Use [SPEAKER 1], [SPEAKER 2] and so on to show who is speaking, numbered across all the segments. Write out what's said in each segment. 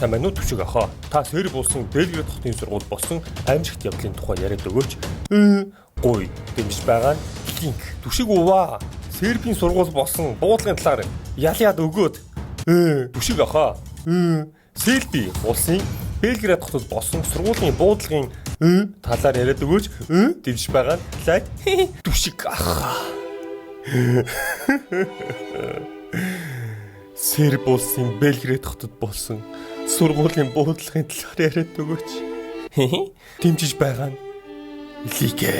[SPEAKER 1] Сайн байна уу, Түшиг ахаа. Та Серб улсын Белград хотын сургууль болсон аимшигт явдлын тухай яриад өгөөч. Гуй дэмжиж байгаа нь линк. Түшиг уваа. Сербийн сургууль болсон буудлын талаар яляад өгөөд. Түшиг ахаа. Серби улсын Белград хотод болсон сургуулийн буудлын талаар яриад өгөөч. Дэмжиж байгаа нь лайк. Түшиг ахаа. Серб улсын Белград хотод болсон сургуулийн буудлагын талаар яриад өгөөч. Дэмжиж байгаа нь Лигэ.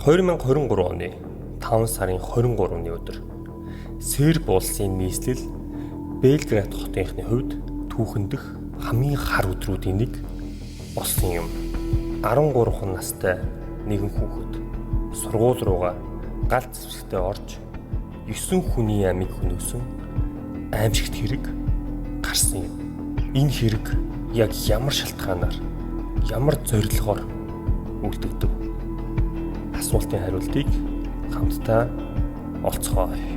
[SPEAKER 1] 2023 оны 5 сарын 23-ны өдөр Серб улсын нийслэл Белград хотынхны хувьд түүхэндэх хамгийн хар өдрүүдийн нэг болсон юм. 13 настай нэгэн хүүхэд сургууль руугаа гал зэвсэгтэй орж 9 хүний амийг хөнөөсөн аимшигт хэрэг гарсан юм. Энэ хэрэг яг ямар шалтгаанаар, ямар зорилгоор үлдэгдэв? Асуултын хариултыг хамтдаа олцгоё.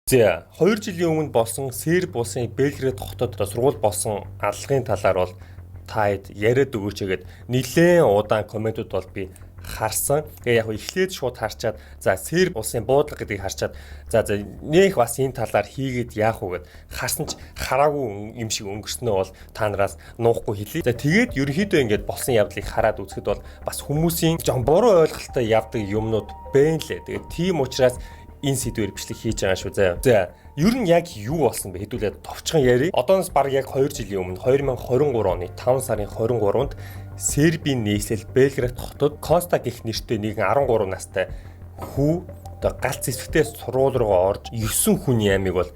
[SPEAKER 1] За, 2 жилийн өмнө болсон Серб улсын Белград хотод сургууль болсон аллагын талаар бол та хэд яриад өгөөч гээд нэлээд удаан комментууд бол би харсан. Тэгээ яг эхлээд шууд харчаад, за, Серб улсын буудлага гэдгийг харчаад, за за нэх бас энэ талаар хийгээд яах вэ гэд харсан ч хараагүй юм шиг өнгөрснөө бол та нараас нуухгүй хэлье. За, тэгээд ерөнхийдөө ингээд болсон явдлыг хараад үзэхэд бол бас хүмүүсийн жоохон буруу ойлголттой явдаг юмнууд бэн лээ. Тэгээд тийм учраас энэ сэдвээр бичлэг хийж байгаа шүү заяа. За, ер нь яг юу болсон бэ хэдүүлээ товчхон ярив. Одооноос бараг яг 2 жилийн өмнө 2023 оны 5 сарын 23-нд Сербийн нийслэл Белград хотод Коста гэх нэртэй нэгэн 13 настай хүү одоо галц зэвсэгтэй сургууль руугаа орж 9 хүний амийг бол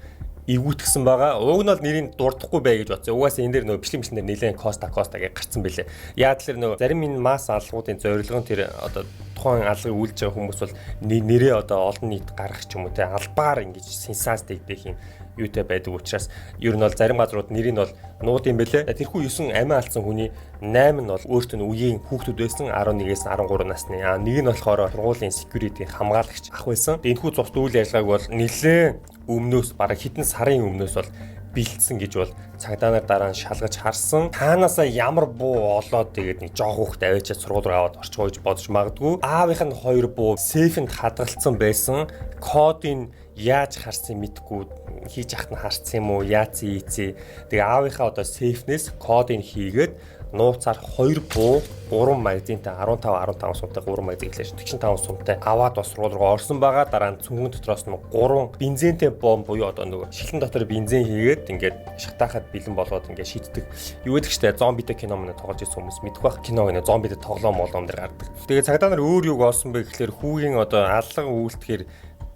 [SPEAKER 1] эвгүйтгсэн байгаа. Уг нь бол нэрийг дурдахгүй бай гэж бодсон. Угаасаа энэ дээр нөгөө бичлэг мэлсэн дээр нэлээд Коста Коста гэж гарцсан байлээ. Яа тэгэхээр нөгөө зарим энэ масс алгуудын зорилго нь тэр одоо тухайн алгыг үйлж байгаа хүмүүс бол нэрээ одоо олон нийт гаргах ч юм уу те албаар ингэж сенсац дэгдэх юм юутай байдаг учраас ер нь бол зарим газрууд нэрийг нь бол нууд юм бэлээ. Тэрхүү 9 амиа алдсан хүний 8 нь бол өөртөө нь үеийн хүүхдүүд байсан, 11-ээс 13 насны. А нэг нь болохоор сургуулийн security хамгаалагч ах байсан. Энэхүү цус үйл ажиллагааг бол нэлээд өмнөөс, бараг хэдэн сарын өмнөөс бол бэлдсэн гэж бол цагдаа нар дараа нь шалгаж харсан. Таанаасаа ямар буу олоод тэгээд нэг жоох хүүхд аваачаад сургууль руу аваад орчихоо гэж бодож магадгүй. Аавынх нь хоёр буу сейфэнд хадгалцсан байсан. Кодыг яаж харсан мэдгүй, хийж ахт нь харсан юм уу, яац ийцээ. Тэгээ аавынхаа одоо сейфнээс кодыг хийгээд нууцаар 2 буу, 3 магазинтай, 15 15 сумтай 3 магазин гэлээ 45 сумтай аваад бас сургууль руу орсон байгаа. Дараа нь цүнхэн дотроос нь 3 бензинтэй бомб буюу одоо нөгөө шилэн дотор бензин хийгээд ингээд шатаахад бэлэн болгоод ингээд шийддэг. Юу гэдэг чтэй зомбитэй кино мөн тоглож ирсэн хүмүүс мэдэх бах, кино гэнэ зомбитэй тоглоом молоом дээр гардаг. Тэгээ цагдаа нар өөр юг олсон бэ гэхлээр хүүгийн одоо аллан үйлдэхээр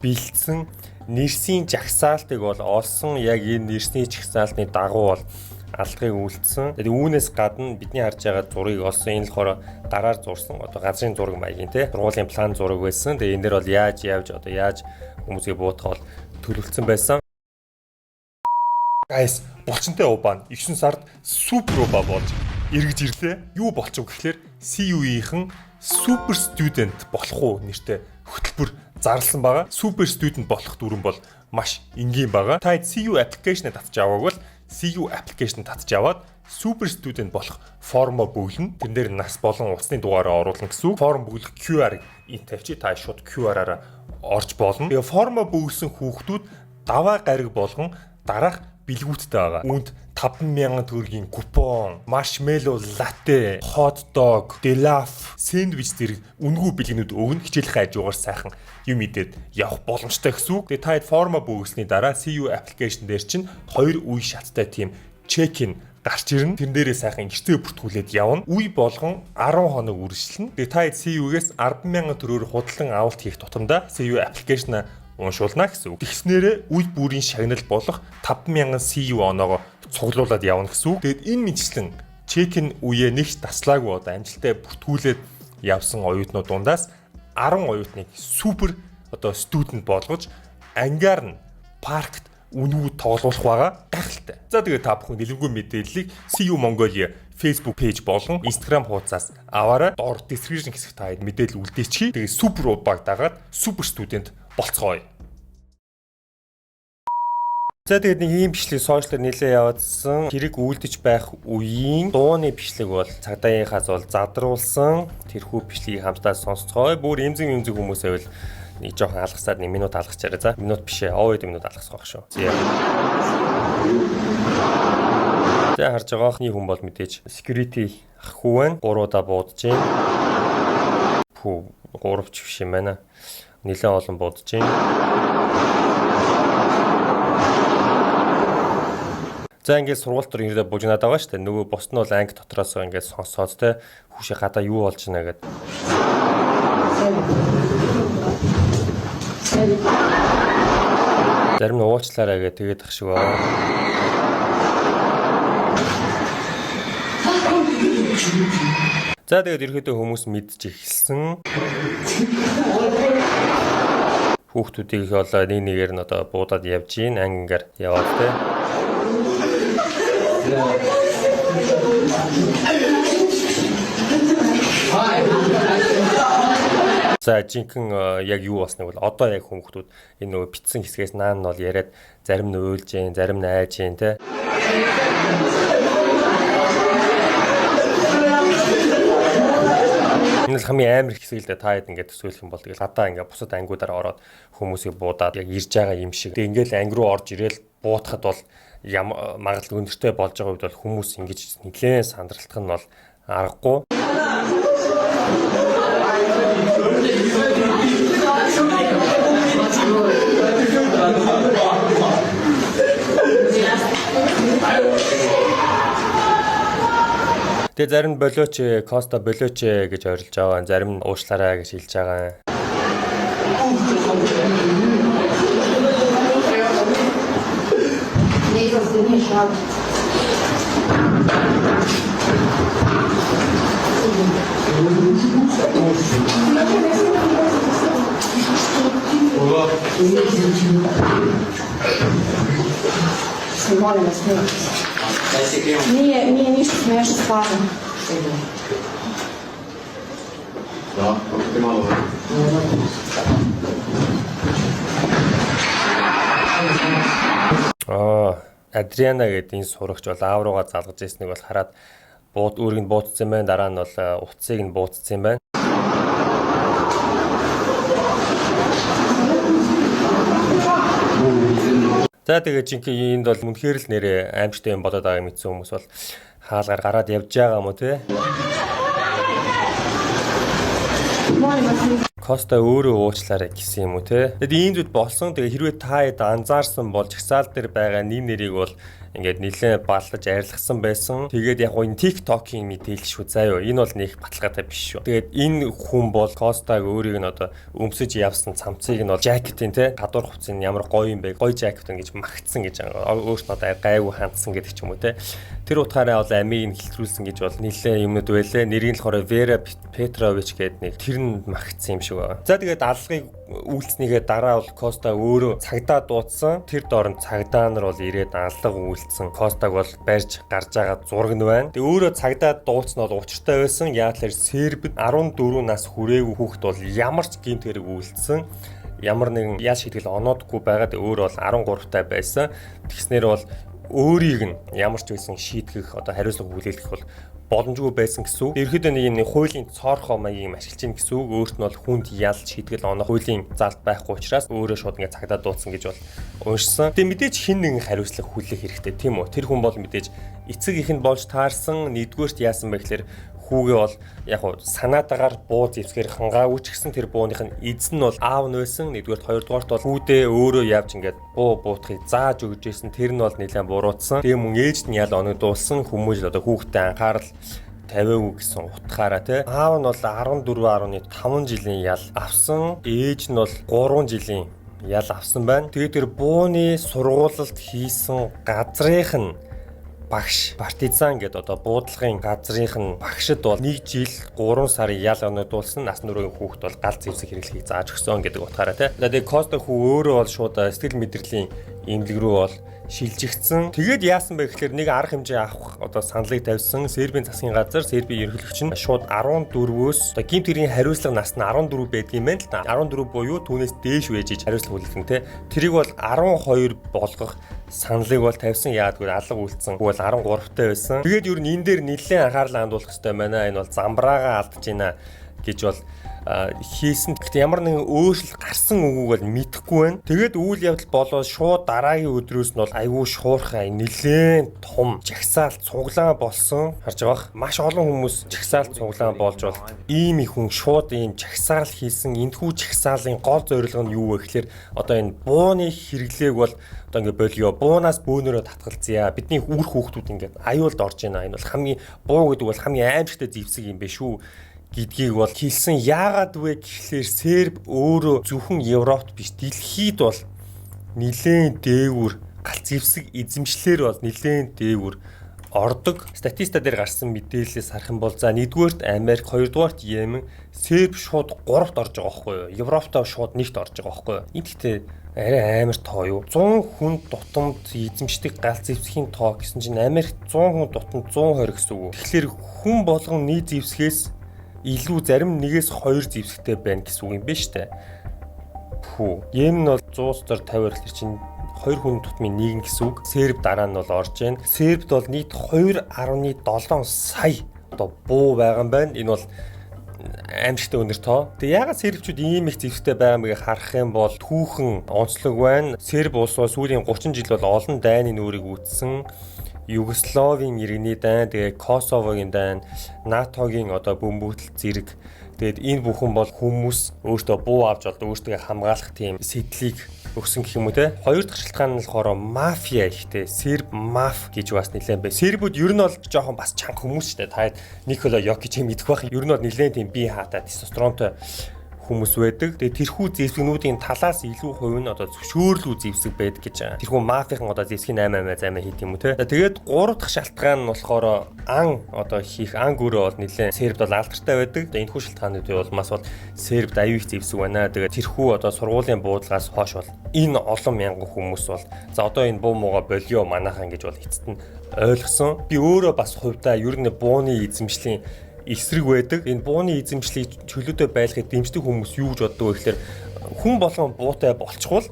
[SPEAKER 1] бэлдсэн нэрсийн жагсаалтыг бол олсон. Яг энэ нэрсний жагсаалтны дагуу бол аллагыг үйлдсэн. Тэгээд үүнээс гадна бидний харж байгаа зургийг олсон. Энэ болохоор гараар зурсан одоо газрын зураг маягийн те сургуулийн план зураг байсан. Тэгээд энэ дээр бол яаж явж одоо яаж хүмүүсийг буутах бол төлөвлөсөн байсан. Guys, булчинтай убаа 9 сард супер убаа болж эргэж ирлээ. Юу болчих вэ гэхлээр CU-ийн Super Student болох уу нэртэй хөтөлбөр зарласан байгаа. Super Student болох дүрэн бол маш энгийн байгаа. Та CU application-а татж авааг бол CU application татж аваад Super Student болох формо бөглөнө. Тэрэн дээр нас болон утасны дугаараа оруулна гэсэн үг. Форм бөглөх QR-ыг энэ тавьчих. Та шууд QR-аараа орж болно. Тэгээ формо бөглөсөн хүүхдүүд даваа гариг болгон дараах бэлгүүттэй байгаа. Үүнд 5000 төгрөгийн купон, marshmallow latte, hot dog, delaf, сэндвич зэрэг үнэгүй бэлгэнүүд өгнө. Хичээлийнхээ хажуугаар сайхан юм идээд явах боломжтой гэсэн үг. Тэгээ та хэд форма бөглөсний дараа CU application дээр чинь хоёр үе шаттай тийм check-in гарч ирнэ. Тэрэн дээрээ сайхан эртээ бүртгүүлээд явна. Үе болгон 10 хоног үргэлжлэнэ. Тэгээ та хэд CU-гээс 100000 төгрөгөөр худалдан авалт хийх тутамдаа CU application-а уншуулна гэсэн үг. Тэгснээрээ үе бүрийн шагнал болох 5000 CU оноогоо цуглуулад явна гэсэн үг. Тэгээд энэ мэтчлэн check-in үеэ нэгч таслаагүй одоо амжилттай бүртгүүлээд явсан оюутнууд дундаас 10 оюутныг супер одоо student болгож ангиар нь Паркт үнэгүй тоглуулах байгаа. Гайхалтай. За тэгээд та бүхэн дэлгэрэнгүй мэдээллийг CU Mongolia Facebook page болон Instagram хуудасаас аваарай. Доор description хэсэгт та мэдээлэл үлдээчихье. Тэгээд супер баг дагаад супер студент болцгоё. За тэгээд нэг ийм бичлэг сошиалаар нэлээ яваадсан. Хэрэг үйлдэж байх үеийн дууны бичлэг бол цагдаагийнхаас бол задруулсан. Тэрхүү бичлэгийг хамтдаа сонсцгоё. Бүр эмзэг эмзэг хүмүүс байвал нэг жоохон алгасаад нэг минут алгачаарай. За минут биш ээ. Овоо минут алгасах байх шүү. За. За харж байгаа хний хүн бол мэдээж security ах хүү байна. 3 удаа буудаж байна. Пүү 3 ч биш юм байна. Нэлээд олон буудаж байна. За ингээд сургууль дотор ирээд бужигнаад байгаа шүү дээ. Нөгөө бус нь бол анги дотроос ингээд сонсоод те хүүшээ гадаа юу болж байна гэд. Зарим нь уучлаарай гэж тэгээд ах шиг байна. За тэгээд ерөөдөө хүмүүс мэдж эхэлсэн. Хүүхдүүдийг бол нэг нэгээр нь одоо буудаад явж гин анги ангаар яваад те. За жинхэнэ яг юу болсныг бол одоо яг хүмүүстүүд энэ нөгөө битсэн хэсгээс наан нь бол яриад зарим нь уйлж гин, зарим нь айж гин те. Энэ л хамгийн амар хэсэг л дээ, та хэд ингээд төсөөлөх юм бол тэгэл гадаа ингээд бусад ангиудаар ороод хүмүүсийг буудаад яг ирж байгаа юм шиг. Тэгээ ингээд анги руу орж ирээл буутахад бол магадлал өндөртэй болж байгаа үед бол хүмүүс ингэж нэлээд сандралтах нь бол аргагүй. Тэгээ зарим нь болооч, Коста болооч гэж орилж байгаа. Зарим нь уушлаарай гэж хэлж байгаа.
[SPEAKER 2] Molim vas, Nije ništa smešno, stvarno.
[SPEAKER 3] Da, ti malo.
[SPEAKER 1] Адриана гэдэг энэ сурагч бол аав руугаа залгаж ирснийг бол хараад бууд өөрийг нь буудсан байна. Дараа нь бол утсыг нь буудсан юм байна. За тэгээ жинхэнэ энд бол үнэхээр л нэрээ аимшигтай юм болоод байгааг мэдсэн хүмүүс бол хаалгаар гараад явж байгаа юм уу те? Коста өөрөө уучлаарай гэсэн юм уу те? Тэгэд ийм зүйл болсон. Тэгээ хэрвээ та хэд анзаарсан бол жагсаал дээр байгаа нэг нэрийг бол ингээд нэлээд баллаж арилгасан байсан. Тэгээд яг гоо энэ TikTok-ийн мэдээлэл шүү заа юу. Энэ бол нэг баталгаатай биш шүү. Тэгээд энэ хүн бол Костаг өөрийг нь одоо өмсөж явсан цамцыг нь бол жакетын те гадуур хувцсыг ямар гоё юм бэ? Гоё жакет ингэж магтсан гэж өөрт нь одоо гайгүй хандсан гэдэг ч юм уу те. Тэр утгаараа бол амийг нь хэлтрүүлсэн гэж бол нэлээд юмнууд байлээ. Нэрийг нь болохоор Вера Петрович гэдэг нэг тэр нь магтсан юм шиг байна. За тэгээд аллагыг үйлцнийгээ дараа бол Коста өөрөө цагдаа дуудсан. Тэр доор нь цагдаа нар бол ирээд аллага үйлцсэн. Костаг бол барьж гарч байгаа зураг нь байна. Тэгээ өөрөө цагдаа дуудсан бол учиртай байсан. Яг л Сербид 14 нас хүрээгүй хүүхэд бол ямар ч гэмт хэрэг үйлцсэн. Ямар нэгэн ял шийтгэл оноодгүй байгаа. Тэгээ өөр бол 13 таа байсан. Тэгснээр бол өөрийг нь ямар ч байсан шийтгэх одоо хариуцлага хүлээлгэх бол боломжгүй байсан гэсэн үг. Ерөнхийдөө нэг юм нэг хуулийн цоорхоо маягийг юм ашиглаж ийн гэсэн үг. Өөрт нь бол хүнд ял шийтгэл онох хуулийн залт байхгүй учраас өөрөө шууд ингээд цагдаа дуудсан гэж бол уншсан. Тэгээ мэдээж хин нэгэн хариуцлага хүлээх хэрэгтэй тийм үү? Тэр хүн бол мэдээж эцэг их нь болж таарсан. Нэгдүгээрт яасан бэ гэхээр хүүгээ бол яг хуу санаатаагаар буу зэвсгээр хангаагүй ч гэсэн тэр бууных нь эзэн нь бол аав нь байсан. Нэгдүгээрт, хоёрдугаарт бол хүүдээ өөрөө явж ингээд буу буутахыг зааж өгч ирсэн. Тэр нь бол нэлээд буруутсан. Тэгээ мөн ээжд нь ял оногдуулсан. Хүмүүс л одоо хүүхдээ анхаарал тавиагүй гэсэн утгаараа тий. Аав нь бол 14.5 жилийн ял авсан. Ээж нь бол 3 жилийн ял авсан байна. Тэгээ тэр бууны сургуулалт хийсэн газрынх нь багш партизан гэдэг одоо буудлагын газрынх нь багшид бол 1 жил 3 сарын ял оногдуулсан. Нас нүрийн хүүхэд бол гал зэвсэг хэрэглэхийг зааж өгсөн гэдэг утгаараа тий. Тэгээ Коста хүү өөрөө бол шууд сэтгэл мэдрэлийн Эмнэлэг рүү бол шилжигдсэн. Тэгээд яасан бэ гэхээр нэг арга хэмжээ авах одоо саналыг тавьсан. Сербийн засгийн газар, Сербийн ерөнхийлөгч нь шууд 14-өөс одоо гэмт хэргийн хариуцлага нас нь 14 байдгийн юм байна л да. 14 буюу түүнээс дээш байж иж хариуцлага хүлээн те. Тэрийг бол 12 болгох саналыг бол тавьсан. Яагаад гэвэл алга үлдсэн. Бол 13-тай байсан. Тэгээд ер нь энэ дээр нэлээд анхаарлаа хандуулах хэрэгтэй байна. Энэ бол замбраагаа алдаж байна гэж бол хийсэн. Гэхдээ ямар нэгэн өөрчлөлт гарсан үгүйг бол мэдэхгүй байна. Тэгээд үйл явдал болоод шууд дараагийн өдрөөс нь бол айгүй шуурхай, нэлээд том жагсаал цуглаан болсон. Харж байгаа бах. Маш олон хүмүүс жагсаал цуглаан болж бол ийм их хүн шууд ийм жагсаал хийсэн. Энэхүү жагсаалын гол зорилго нь юу вэ гэхээр одоо энэ бууны хэрэглээг бол одоо ингээ болио. Буунаас бөөнөрөө татгалзъя. Бидний үр хүүхдүүд ингээд аюулд орж байна. Энэ бол хамгийн буу гэдэг бол хамгийн аимшигтай зэвсэг юм бэ шүү гэдгийг бол хэлсэн. Яагаад вэ гэхлээр Серб өөрөө зөвхөн Европт биш, дэлхийд бол нилээн дээгүр галт зэвсэг эзэмшлэр бол нилээн дээгүр ордог. Statista дээр гарсан мэдээллээс харах юм бол за нэгдүгээрт Америк, хоёрдугаарт Йемен, Серб шууд гуравт орж байгаа байхгүй юу? Европтоо шууд нэгт орж байгаа байхгүй юу? Энэ гэхдээ арай амар тоо юу? 100 хүн тутамд эзэмшдэг галт зэвсгийн тоо гэсэн чинь Америкт 100 хүн тутамд 120 гэсэн үг. Тэгэхээр хүн болгон нэг зэвсгээс илүү, зарим нэгээс хоёр зэвсэгтэй байна гэсэн үг юм байна шүү дээ. Пүү. Йемен нь бол 100 дотор 50 барилт чинь хоёр хүн тутмын нэг нь гэсэн үг. Серб дараа нь бол орж байна. Сербд бол нийт 2.7 сая одоо буу байгаа юм байна. Энэ бол аимшигтай өндөр тоо. Тэгээ яагаад сербчүүд ийм их зэвсэгтэй байгаа юм бэ харах юм бол түүхэн онцлог байна. Серб улс бол сүүлийн 30 жил бол олон дайны нүүрийг үүссэн. Югославийн иргэний дайн, тэгээ Косовогийн дайн, НАТОгийн одоо бөмбөгдөл зэрэг. Тэгээд энэ бүхэн бол хүмүүс өөртөө буу авч болдог, өөртөө хамгаалах тийм сэтлийг өгсөн гэх юм уу те. Хоёр дахь шалтгаан нь болохоор мафиа ихтэй. Серб маф гэж бас нэлээд бай. Сербүүд ер нь бол жоохон бас чанга хүмүүс шүү дээ. Та Никола Йокич мэдэх байх. Ер нь бол нэлээд тийм бие хаатай, тестостеронтой хүмүүс байдаг. Тэгээ тэрхүү зэвсгнүүдийн талаас илүү хувь нь одоо зөвшөөрлгүй зэвсэг байдаг гэж байгаа. Тэрхүү мафийн одоо зэвсгийн 8 8 займаа хийх юм уу те. Тэгээд гурав дахь шалтгаан нь болохоор ан одоо хийх ан гөрөө бол нэлээд сербд бол алдартай байдаг. Тэгээ энэхүү шалтгаануудын улмаас бол сербд аюу их зэвсэг байна. Тэгээд тэрхүү одоо сургуулийн буудлагаас хойш бол энэ олон мянган хүмүүс бол за одоо энэ буу муугаа болио манайхан гэж бол эцэст нь ойлгосон. Би өөрөө бас хувьдаа ер нь бууны эзэмшлийн эсрэг байдаг. Энэ бууны эзэмшлийг чөлөөтэй байлгахыг дэмждэг хүмүүс юу гэж боддог вэ гэхээр хүн болгон буутай болчихвол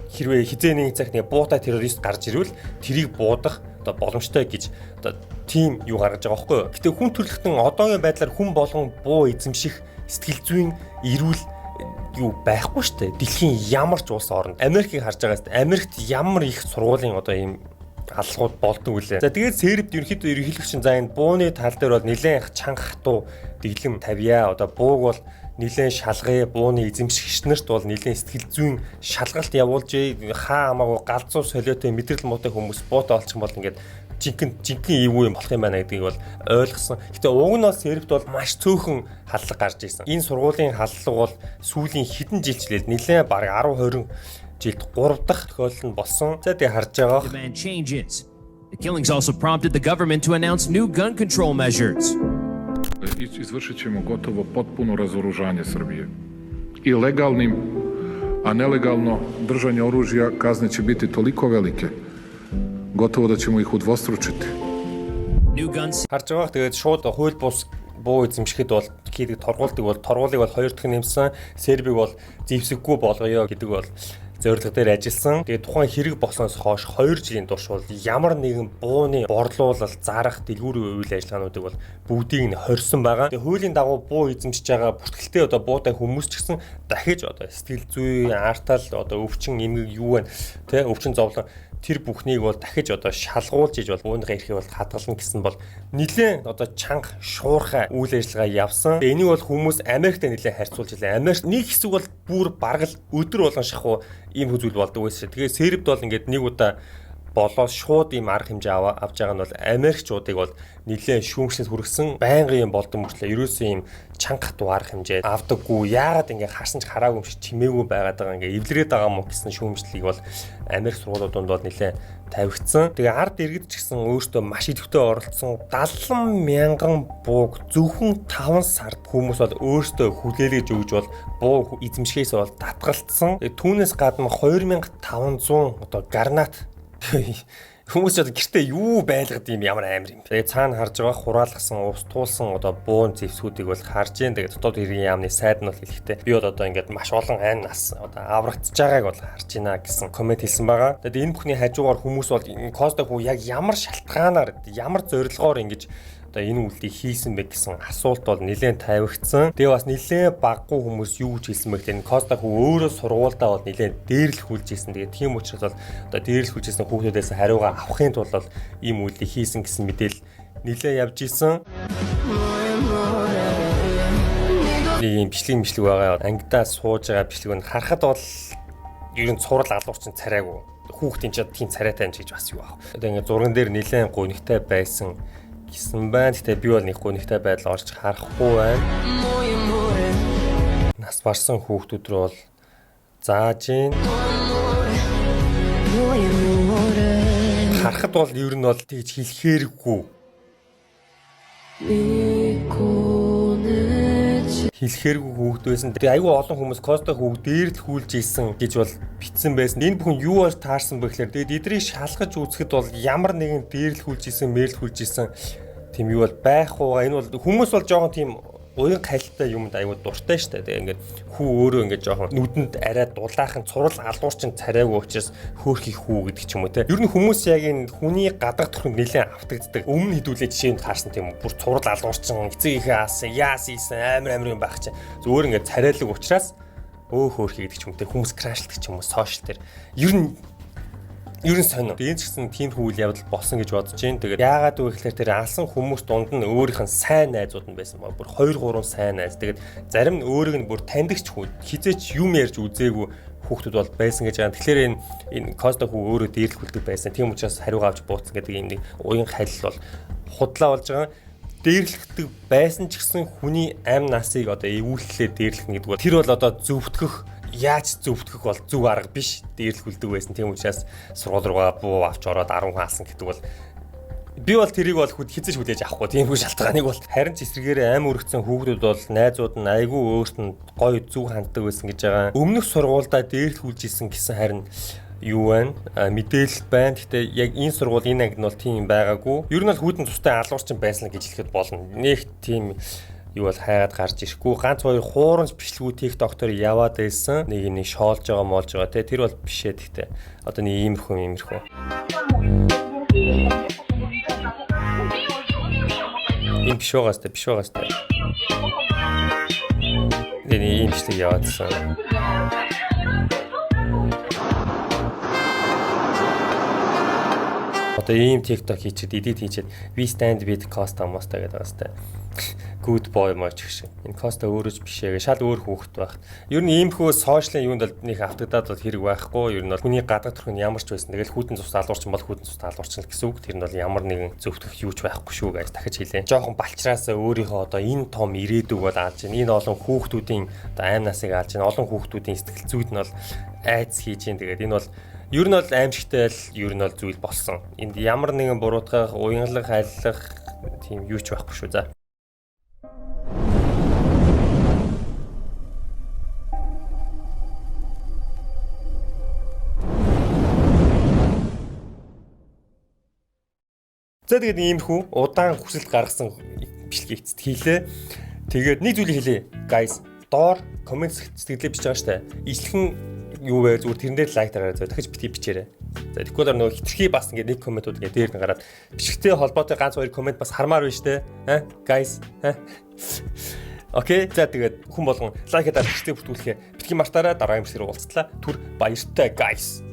[SPEAKER 1] хэрвээ хизээ нэг цагт нэг буутай террорист гарч ирвэл тэрийг буудах одоо боломжтой гэж одоо тийм юу гаргаж байгаа байхгүй юу. Гэтэ хүн төрөлхтөн одоогийн байдлаар хүн болгон буу эзэмших сэтгэл зүйн эрүүл юу байхгүй шүү дээ. Дэлхийн ямар ч улс оронд Америкийг харж байгаас Америкт ямар их сургуулийн одоо ийм аллагууд болдог үлээ. За, тэгээд Сербд ерөнхийдөө ерөнхийлөгч нь за энэ бууны тал дээр бол нэлээд чанга хатуу дэглэм тавья. Одоо бууг бол нэлээд шалгая, бууны эзэмшигч нарт бол нэлээд сэтгэл зүйн шалгалт явуулж, хаа хамаагүй галзуу солиотой, мэдрэл муутай хүмүүс буутай олчих юм бол ингээд жинхэнэ жинхэнэ эвгүй юм болох юм байна гэдгийг бол ойлгосон. Гэтэ уг нь бол Сербд бол маш цөөхөн халдлага гарч ирсэн. Энэ сургуулийн халдлага бол сүүлийн хэдэн жилчлээд нэлээд бараг 10 20 жилд 3 дахь тохиолдол нь болсон. За, тэгээ харж байгаа.
[SPEAKER 4] Demand changes. The killings also prompted the government to announce new gun control measures.
[SPEAKER 5] Izvršit ćemo gotovo potpuno razoružanje Srbije. I legalnim, a nelegalno držanje oružja kazne će biti toliko velike, gotovo da ćemo ih udvostručiti.
[SPEAKER 4] New gun
[SPEAKER 1] Харж байгаа. Тэгээд шууд хууль бус буу эзэмшихэд бол хийдэг торгуулдаг бол торгуулийг бол хоёр дахь нэмсэн. Сербийг бол зэвсэггүй болгоё гэдэг бол зорилго дээр ажилласан. Тэгээд тухайн хэрэг болсноос хойш 2 жилийн турш бол ямар нэгэн бууны борлуулалт, зарах, дэлгүүрийн үйл ажиллагаануудыг бол бүгдийг нь хорьсон байгаа. Тэгээд хуулийн дагуу буу эзэмшиж байгаа бүртгэлтэй одоо буутай хүмүүс ч гэсэн дахиж одоо сэтгэл зүй, артал, одоо өвчин эмгэг юу вэ те, өвчин зовлон тэр бүхнийг бол дахиж одоо шалгуулж иж бол бууныхаа эрхийг бол хадгална гэсэн бол нэлээд одоо чанга шуурхай үйл ажиллагаа явсан. Энийг бол хүмүүс Америктэй нэлээд харьцуулж илээ. Америк нэг хэсэг бол бүр бараг л өдөр болгон шахуу ийм зүйл болдог байсан. Тэгээ Сербд бол ингээд нэг удаа Болоод шууд ийм арга хэмжээ авч байгаа нь бол Америкчуудыг бол нэлээд шүүмжлэлд хүргэсэн. Байнгын юм болдог мөртлөө ерөөсөө ийм чанга хатуу арга хэмжээ авдаггүй. Яагаад ингэ харсан ч хараагүй юм шиг чимээгүй байгаад байгаа, ингээ эвлэрээд байгаа юм уу гэсэн шүүмжлэлийг бол Америк сургуулиуд донд бол нэлээд тавигдсан. Тэгээ ард иргэд ч гэсэн өөртөө маш идэвхтэй оролцсон. 70 мянган бууг зөвхөн 5 сард хүмүүс бол өөртөө хүлээлгэж өгж бол буу эзэмшихээс бол татгалцсан. Түүнээс гадна 2500 одоо гранат. Хүмүүс ч одоо гэртээ юу байлгад юм, ямар амар юм. Тэгээ цаана харж байгаа хураалгасан, ус туулсан одоо буун зэвсгүүдийг бол харж гин. Тэгээ дотоод хэргийн яамны сайд нь бол хэлэхдээ би бол одоо ингээд маш олон айн нас одоо аврагдж байгааг бол харж байна гэсэн коммент хэлсэн байгаа. Тэгээд энэ бүхний хажуугаар хүмүүс бол Коста хүү яг ямар шалтгаанаар, ямар зорилгоор ингэж одоо энэ үйлдэлийг хийсэн бэ гэсэн асуулт бол нэлээд тавигдсан. Тэгээ бас нэлээд баггүй хүмүүс юу гэж хэлсэн бэ гэхээр энэ Коста хүү өөрөө сургуульдаа бол нэлээд дээрлэхүүлж ирсэн. Тэгээ тийм учраас бол одоо дээрлэхүүлж ирсэн хүүхдүүдээс хариугаа авахын тулд бол ийм үйлдэлийг хийсэн гэсэн мэдээлэл нэлээд явж исэн. Нэг ийм бичлэг байгаа. Ангидаа сууж байгаа бичлэг нь харахад бол ер нь цуврал алуурчин царайгүй. Хүүхдийн ч тийм царайтай юм чиж бас юу аах. Одоо ингээд зурган дээр нэлээд гунигтай байсан гэсэн байна. Гэтэ би бол нэг гунигтай байдал орж харахгүй байна. Нас барсан хүүхдүүд рүү бол зааж гин. Харахад бол ер нь бол тэгж хэлэхээргүй. Хэлэхээргүй хүүхд байсан. Тэгээ айгүй олон хүмүүс Коста хүүг дээрлэхүүлж исэн гэж бол бичсэн байсан. Энэ бүхэн юу болж таарсан бэ гэхээр тэгээд эдрийг шалгаж үзэхэд бол ямар нэгэн дээрлэхүүлж исэн, мэрлэхүүлж исэн тийм юу бол байхгүй. Энэ бол хүмүүс бол жоохон тийм уян хайлттай юмд айгүй дуртай штэ. Тэгээ ингээд хүү өөрөө ингээд жоохон нүдэнд арай дулаахан цурал алуурчин царайгүй учраас хөөрхий хүү гэдэг ч юм уу те. Ер нь хүмүүс яг энэ хүний гадаг төрхөнд нэлээд автагддаг. Өмнө хідүүлээ жишээнд таарсан тийм үү. Бүр цурал алуурчин эцэг ихээ аасан, яас ийсэн амар амар юм байх чинь. Зүгээр ингээд царайлаг учраас өө хөөрхий гэдэг ч юм те. Хүмүүс крашлдаг ч юм уу сошиал дээр. Ер нь сонио. Энэ ч гэсэн тийм үйл явдал болсон гэж бодож байна. Тэгээд яагаад вэ гэхээр тэр алсан хүмүүс дунд нь өөрийнх нь сайн найзууд нь байсан ба. Бүр 2 3 сайн найз. Тэгээд зарим нь өөрийг нь бүр таньдаг ч хүү хизээч юм ярьж үзээгүй хүүхдүүд бол байсан гэж байгаа. Тэгэхээр энэ Коста хүү өөрөө дээрлэхүүлдэг байсан. Тийм учраас хариугаа авч бууцсан гэдэг юм нэг уян халил бол худлаа болж байгаа. Дээрлэхдэг байсан ч гэсэн хүний амь насыг одоо эвүүллээ дээрлэх гэдэг бол тэр бол одоо зөвтгөх, яаж зөвтгөх бол зөв арга биш. Дээрлэхүүлдэг байсан. Тийм учраас сургууль руугаа буу авч ороод 10 хүн алсан гэдэг бол би бол тэрийг бол хизээж хүлээж авахгүй. Тийм үгүй шалтгааныг бол харин ч эсрэгээрээ аим өргөцсөн хүүхдүүд бол найзууд нь айгүй өөрт нь гоё зөв ханддаг байсан гэж байгаа. Өмнөх сургуульдаа дээрлэхүүлж исэн гэсэн харин юу байна? Мэдээлэл байна. Гэтэ яг энэ сургууль энэ анги нь бол тийм байгаагүй. Ер нь бол хүүдэн тустай алуурчин байсан гэж хэлэхэд болно. Нэг тийм юу бол хайгаад гарч ирэхгүй. Ганц хоёр хуурамч бичлэгүүд TikTok дээр яваад байсан. Нэг юм нэг шоолж байгаа моолж байгаа те. Тэр бол биш ээ гэхдээ. Одоо нэг иймэрхүү иймэрхүү. Энэ биш байгаас те, биш байгаас те. Тэгээ нэг ийм бичлэг яваадсан. Одоо ийм TikTok хийчихэд, edit хийчихэд we stand with Costa Mosta гэдэг байгаа сте. Good boy моч гэх шиг. Энэ Коста өөрөө ч биш ээ. Шал өөр хүүхэд байх. Ер нь иймхүү сошиалын юунд бол нэг автагдаад бол хэрэг байхгүй. Ер нь бол хүний гадаг төрх нь ямар ч байсан. Тэгэл хүйтэн цус алуурчин бол хүйтэн цус алуурчин л гэсэн үг. Тэр нь бол ямар нэгэн зөвтгөх юу ч байхгүй шүү гэж дахиж хэлье. Жохон балчраасаа өөрийнхөө одоо энэ том ирээдүг бол алж байна. Энэ олон хүүхдүүдийн одоо аим насыг алж байна. Олон хүүхдүүдийн сэтгэл зүйд нь бол айц хийж байна. Тэгээд энэ бол ер нь бол аимшигтай л ер нь бол зүйл болсон. Энд ямар нэгэн буруутгах, уянгалах, айллах тийм юу ч байхгүй шүү. За. За тэгээд иймэрхүү удаан хүсэлт гаргасан бичлэгийг эцэст хийлээ. Тэгээд нэг зүйлийг хэлье. Guys, доор коммент сэтгэлээ бичиж байгаа штэ. Ижлэхэн юу вэ? Зүгээр тэрэн дээр лайк дараарай. Зөө дахиж битгий бичээрэй. За тэгэхгүй бол нөгөө хитрхи бас ингээд нэг комментууд ингээд дээр нь гараад бичлэгтэй холбоотой ганц хоёр коммент бас хармаар байна штэ. Аа guys. Окей. За тэгээд хүн болгон лайк дарах, бичлэгээ бүртгүүлэхээ битгий мартаарай. Дараагийн бичлэгээр уулзтлаа. Түр баяртай guys.